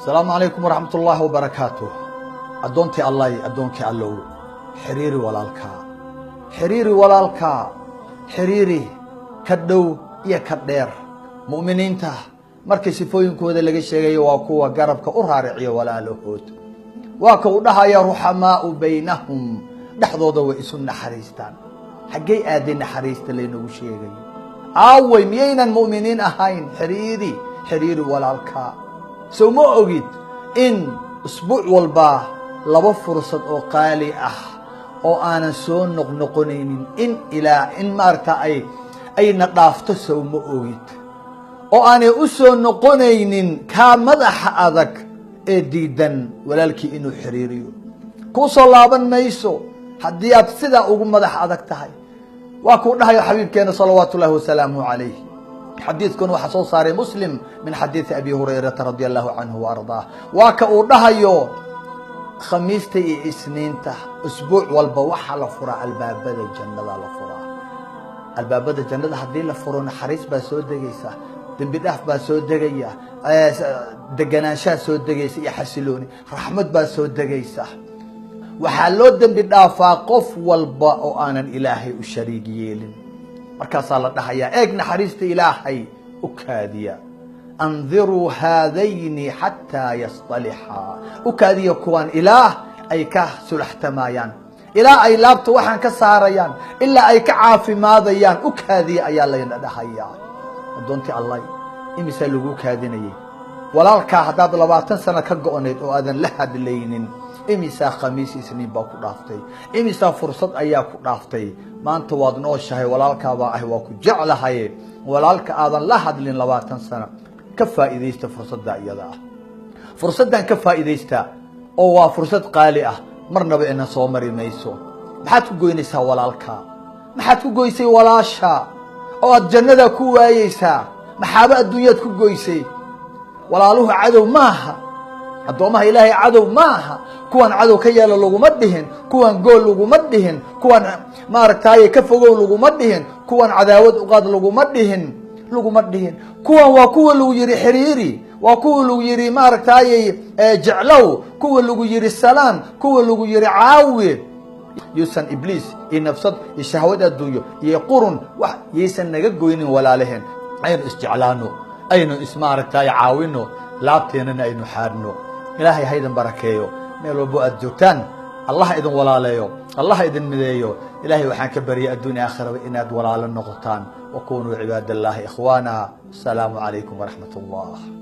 Asalaamu calaykum waraxmat ullaahi wabarakaatuh. Addoontii Allah, addoonkii Allow, xiriiri walaalkaa, xiriiri walaalkaa, xiriiri ka dhow iyo ka dheer. Mu'miniinta markii sifooyinkooda laga sheegayo waa kuwa garabka u raariciyo walaalahood. Waa ka u dhahaya ruxamaau baynahum, dhexdooda way isu naxariistaan. Xaggey aaday naxariista laynagu sheegayo? Aaway, miyaynan mu'miniin ahayn? Xiriiri, xiriiri walaalkaa. Sow ma ogid in usbuuc walba laba fursad oo qaali ah oo aanan soo noqnoqonaynin in ilaa in maaragta ay ayna dhaafto? Sow ma ogid oo aanay u soo noqonaynin kaa madaxa adag ee diidan walaalkii inuu xiriiriyo? Kuu soo laaban mayso haddii aad sidaa ugu madax adag tahay. Waa kuu dhahayo xabiibkeena salawaatu ullahi wasalaamuhu calayh. Xadiidkuna waxaa soo saaray Muslim min xadiidi Abi Hurayrata radia allahu canhu wa ardaah. Waa ka uu dhahayo khamiista iyo Isniinta usbuuc walba waxaa la furaa albaabada jannada. La furaa albaabada jannada. Haddii la furo, naxariis baa soo degaysa, dembi dhaaf baa soo degaya, deganaanshaha soo degaysa iyo xasilooni, raxmad baa soo degaysa. Waxaa loo dembi dhaafaa qof walba oo aanan Ilaahay u shariig yeelin. Markaasaa la dhahayaa, eeg naxariista Ilaahay, u kaadiya, andiruu haadayni xataa yasطalixaa, u kaadiya kuwaan ilaah ay ka sulaxtamayaan, ilaa ay laabta waxaan ka saarayaan, ilaa ay ka caafimaadayaan, u kaadiya ayaa layna dhahayaa. Addoontii Allah, imisaa lagu kaadinayay? Walaalkaa haddaad 20 sano ka go-nayd oo aadan la hadlaynin, imisaa Khamiis Isniin baa ku dhaaftay? Imisaa fursad ayaa ku dhaaftay? Maanta waad nooshahay, walaalkaabaa ah, waa ku jeclahay. Walaalka aadan la hadlin 20 sano, ka faa'iidaysta fursadda iyada ah. Fursaddan ka faa'iidaysta oo waa fursad qaali ah, marnaba ina soo mari mayso. Maxaad ku goynaysaa walaalkaa? Maxaad ku goysay walaasha oo aad jannada ku waayeysaa? Maxaaba adduunyaad ku goysay? Walaaluhu cadow maaha, addoomaha Ilaahay cadow maaha. Kuwan cadow ka yeelo laguma dhihin, kuwan gool laguma dhihin, kuwan maaragtaaye ka fogow laguma dhihin, kuwan cadaawad uqaad laguma dhihin, laguma dhihin. Kuwan waa kuwa lagu yihi xiriiri, waa kuwa lagu yihi maaragtaaye jeclow, kuwa lagu yihi salaan, kuwa lagu yihi caawi. Yuusan Ibliis iyo nafsad iyo shahwad adduunyo iyo qurun wax yaysan naga goynin walaalaheen. Aynu isjeclaano, aynu ismaaragtaaye caawino, laabteennana aynu xaadhno. Ilaahay haydan barakeeyo meel walbo aad joogtaan. Allah idin walaaleeyo, Allah idin mideeyo. Ilahay waxaan ka baryay adduun aakhiraba inaad walaalo noqotaan. Wakunuu cibaad Allahi ikhwaana. Asalaamu calaykum waraxmat allah.